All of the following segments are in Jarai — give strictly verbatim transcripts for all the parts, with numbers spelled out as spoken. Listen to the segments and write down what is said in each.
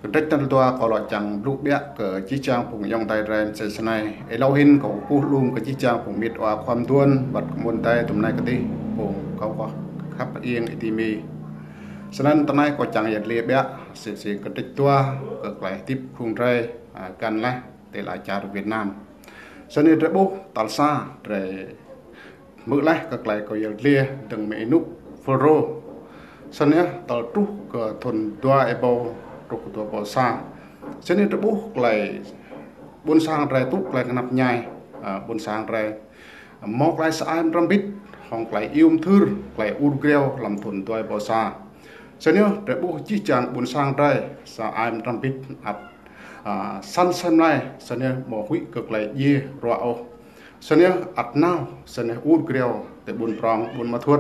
Kơdrĕč tal dua kâo lŏ čang blŭ biă kơ jih jang phung ayŏng adơi drơi mơsĕ snei. Êlâo hĭn kâo kơkuh lum kơ jih jang phung mĭt wa khua mơduôn, wăt kơ mơ̆n adơi tơm anai kơdih phung kâo kơ khăp iêng iti mi. Snăn tơnai kâo čang yăl dliê biă, sĭt sĭt kơdrĕč dua kơ klei hơdip phung drơi, a, găn laih ti lăn čar Việt Nam. Snei drơi ƀuh tal sa drơi hmư̆ laih kơ klei kâo yăl dliê dơ̆ng mơ̆ng ênuk FULRO. Snei tal truh kơ thŭn dua êbâo, truh kơ dua êbâo sa. Snei drơi ƀuh klei ƀuôn sang drơi tŭ klei knap mơñai, a, ƀuôn sang drơi mâo klei sa ai mơdrăm bĭt, hŏng klei iêu mthưr, klei ur griâo hlăm thŭn dua êbâo sa. Snei drơi ƀuh jih jang ƀuôn sang drơi sa ai mơdrăm bĭt ăt, a, săn sem lai, snei mâo huĭ kơ klei djiê ruă ôh. Snei ăt nao, snei ur griâo ti ƀuôn prŏng, ƀuôn Ma Thuột.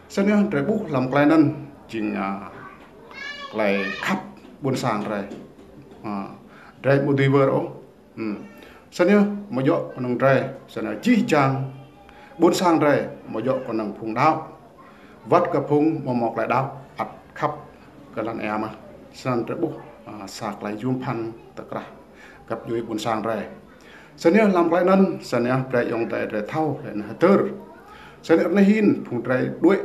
Snei drơi ƀuh hlăm klei anăn jing, a, klei khăp ƀuôn sang drơi. A, drơi mâo dưi wơr ôh. Hmm. Snei mâo djŏ kơnơ̆ng drơi, snei jih jang ƀuôn sang drơi mâo djŏ kơnơ̆ng phung đăo. Wăt kơ phung mâo mâo klei đăo ăt khăp kơ lăn êa mơh. Snăn drơi ƀuh, a, sa klei yuôm bhăn tơkrah găp djuê ƀuôn sang drơi. Snei hlăm klei anăn, snei brơi ayŏng adơi drơi thâo, lĕ anăn hơdơr. Snei anei hĭn phung drơi đuĕ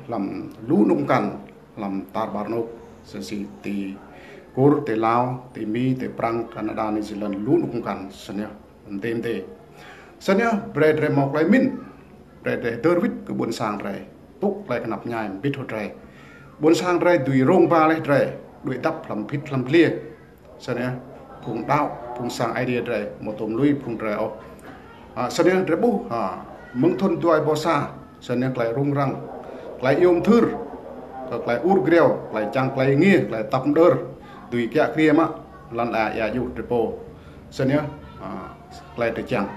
hlăm lu anôk mkăn, hlăm tar ƀar anôk, sĭt sĭt ti Kur, ti Lao, ti Mi, ti Prăng, Canada, New Zealand, lu anôk mkăn, snei mdê mdê. Snei brơi drơi mâo klei mĭn, brơi drơi hơdơr wĭt kơ ƀuôn sang drơi tŭ klei knap mơñai mbĭt hŏng drơi. Ƀuôn sang drơi dưi rông ba laih drơi, đuĕ dăp hlăm phĭt hlăm dliê. Snei phung đăo, phung sang Aê Diê drơi mâo tôm lui phung drơi ôh. A, snei drơi ƀuh, a, mơ̆ng thŭn dua êbâo sa, snei klei rŭng răng, klei iêu mthưr, kơ klei ur griâo, klei čang klei êngiê, klei tăp mđơr, dưi kiă kriê mă lăn ala êa djuh drơi pô. Snei, a, klei drơi čang.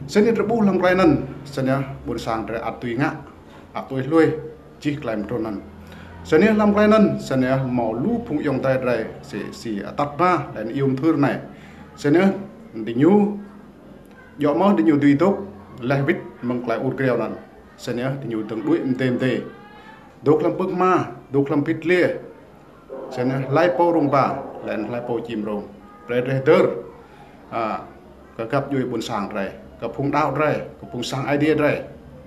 Snei drơi ƀuh hlăm klei anăn, snei ƀuôn sang drơi ăt dưi ngă, ăt tui hlue jih klei mtrŭn anăn. Snei hlăm klei anăn, snei mâo lu phung ayŏng adơi drơi, si, si atăt ba, lĕ anăn iêu mthưr anei. Snei diñu djŏ mơh diñu dưi dôk laih wĭt mơ̆ng klei ur griâo anăn. Snei diñu dơ̆ng đuĕ mdê mdê. Dôk hlăm pưk hma, dôk hlăm phĭt dliê. Snei hlei pô rông ba, lĕ anăn hlei pô čim rông. Brơi drơi hơdơr, a, kơ găp djuê ƀuôn sang drơi, kơ phung đăo drơi, kơ phung sang Aê Diê drơi,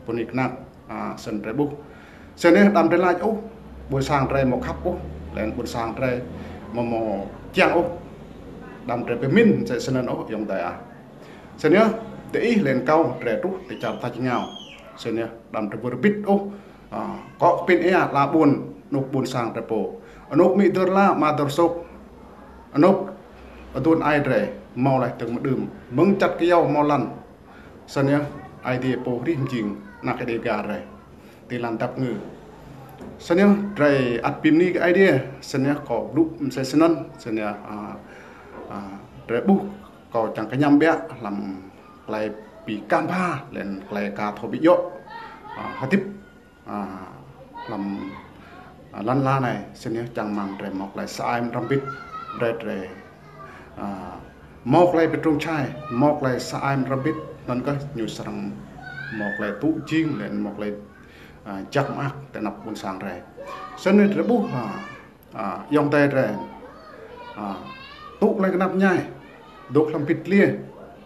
phung nik nak, a, snăn drơi ƀuh. Snei đăm drơi lač ôh, ƀuôn sang drơi mâo khăp ôh, lĕ anăn ƀuôn sang drơi mâo, mâo čiăng ôh. Đăm drơi pơmĭn mơsĕ snăn ôh ayŏng adơi ah. Snei diih lĕ anăn kâo drơi truh ti čar tač êngao. Snei đăm drơi wơr bĭt ôh, a, kŏ kơpĭn êa ala ƀuôn, anôk ƀuôn sang drơi pô. Anôk amĭ dơr ala, ama dơr sôk. Anôk aduôn aê drơi mâo laih dơ̆ng mơ̆ng đưm. Mơ̆ng čăt kơyâo mâo lăn. Snei Aê Diê pô hrih mjing anak Aê Diê gah drơi ti lăn dap kngư. Snei drơi ăt bi mni kơ Aê Diê, snei kâo blŭ mơsĕ snăn, snei, a, a, drơi ƀuh kâo čang kñăm biă hlăm klei bi kăm ba, lĕ anăn klei ka thâo bi djŏ, a, hơdip, a, hlăm, a, lăn ala anei, snei čang rơmang drơi mâo klei sa ai mơdrăm bĭt, brơi drơi, a, mâo klei bi trông čhai, mâo klei sa ai mơdrăm bĭt, anăn kơh ñu srăng mâo klei tŭ jing, lĕ anăn mâo klei, a, jăk mơak ti anăp ƀuôn sang drơi. Snei drơi ƀuh, a, a, ayŏng adơi drơi, a, tŭ klei knap mơñai, dôk hlăm phĭt dliê,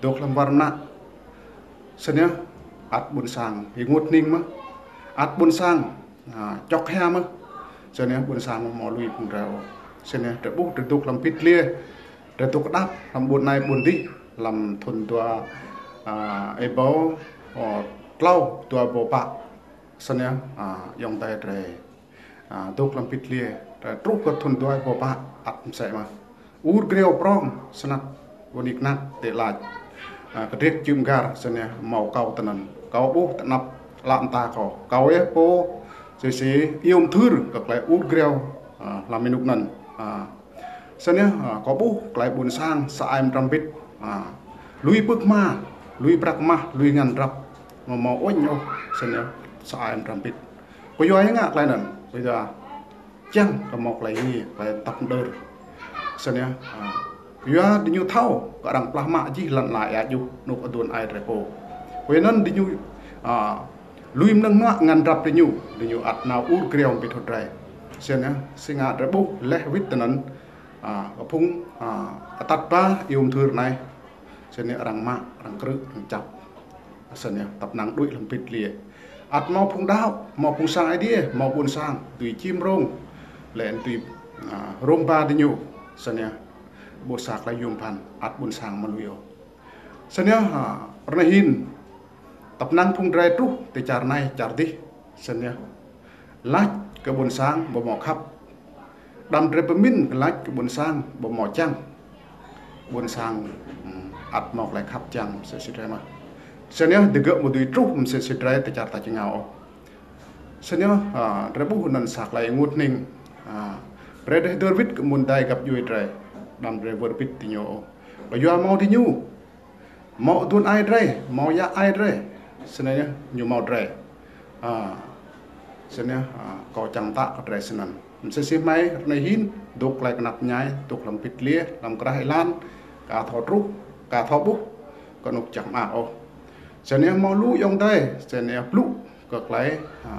dôk hlăm war mnă. Snei ăt ƀuôn sang ênguôt hning mơh, ăt ƀuôn sang, a, čŏk hia mơh. Snei ƀuôn sang mâo lui phung drơi ôh. Snei drơi ƀuh drơi dôk hlăm phĭt dliê, drơi dôk kơdăp hlăm ƀuôn anei ƀuôn dih, hlăm thŭn dua, a, êbâo, ơ, tlâo, dua êbâo pă. Snei, a, ayŏng adơi drơi, a, dôk hlăm phĭt dliê, drơi truh kơ thŭn dua êbâo pă ăt msĕ mơh. Ur griâo prŏng snăk, wơnik nak ti lač, a, kơdrêk čư̆ mgar snei mâo kâo tinăn. Kâo ƀuh ti anăp ala mta kâo. Kâo yơh pô, si si, iêu mthưr kơ klei ur griâo, a, hlăm ênuk anăn. A, snei, a, kâo ƀuh klei ƀuôn sang sa ai mơdrăm bĭt. A, lui pưk hma, lui prăk mah, lui ngăn drăp. Mâo mâo uêñ ôh, snei sa ai mơdrăm bĭt. Kyua ya ngă klei anăn, kyua čang kơ mâo klei êngiê, klei tăp mđơr. Snei, a, kyua diñu thâo, kơ arăng plah mă jih lăn ala êa djuh, anôk aduôn aê drơi pô. Kyua anăn diñu, a, lui mnơ̆ng hnuă ngăn drăp diñu, diñu ăt nao ur griâo mbĭt hŏng drơi. Snei, si ngă drơi ƀuh laih wĭt tinăn, A, kơ phung, a, atăt ba ium thur anai. Sơneh arăng mă, arăng krư̆, arăng čăp. Sơneh tăp năng đuaĭ hlăm pĭt liê. Ăt hmâo phung đaŏ, hmâo phung sang Aê Diê, hmâo ƀôn sang, tui čim rông. Lĕ tui, a, rông ba diñu. Sơneh ƀu sa klei yôm phăn, ăt ƀôn sang mă lui ôh. Sơneh, a, rơnai hin. Tăp năng phung drei truh, tơ čar anai, čar dih. Sơneh. Lač kơ ƀôn sang, ƀu hmâo khăp. Đăm drei pơmĭn kơ lač kơ ƀôn sang, ƀu hmâo čang. Ƀôn sang, hmm, ăt hmâo klei khăp čang, msĕ si drei mơh. Sơneh, digơ̆ ƀu dưi truh, msĕ si drei tơ čar tač êngao ôh. Sơneh, a, drei ƀuh anăn sa klei ênguôt hning. A, brei drei hơdơr wĭt kơ mơ̆ng adai găp djuê drei. Đăm drei wơr bĭt diñu ôh. Kyua hmâo diñu. Hmâo aduôn ai drei, hmâo yă ai drei. Sơneh ñu hmâo drei. A, sơneh, a, kâo čang tă kơ drei snăn. Msĕ si hmei rơnai hin, dôk klei knap mñai, dôk hlăm pĭt liê, hlăm krah êlan, ka thâo truh, ka thâo ƀuh, kơ anôk čang mơak ôh. Sơneh hmâo lu ayŏng adei, sơneh blŭ kơ klei, a,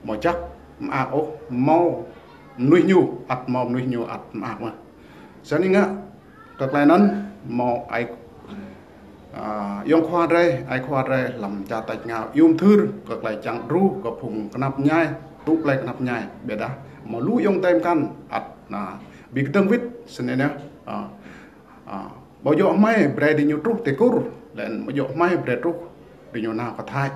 hmâo čang mơak ôh, hmâo mnuih ñu, ăt hmâo mnuih ñu, ăt mơak mơh. Sơneh ngă, kơ klei anăn hmâo ai, a, ayŏng khua drei, ai khua drei hlăm čar tač êngao ium thur kơ klei čang đru kơ phung knap mñai, tŭ klei knap mñai. Ƀiădah hmâo lu ayŏng adei mkăn ăt, a, bi kdơ̆ng wĭt sơneh, a, a, ƀu djơ̆ hmei brei diñu truh tơ Kur, lĕ ƀu djơ̆ hmei brei truh diñu nao kơ Thái.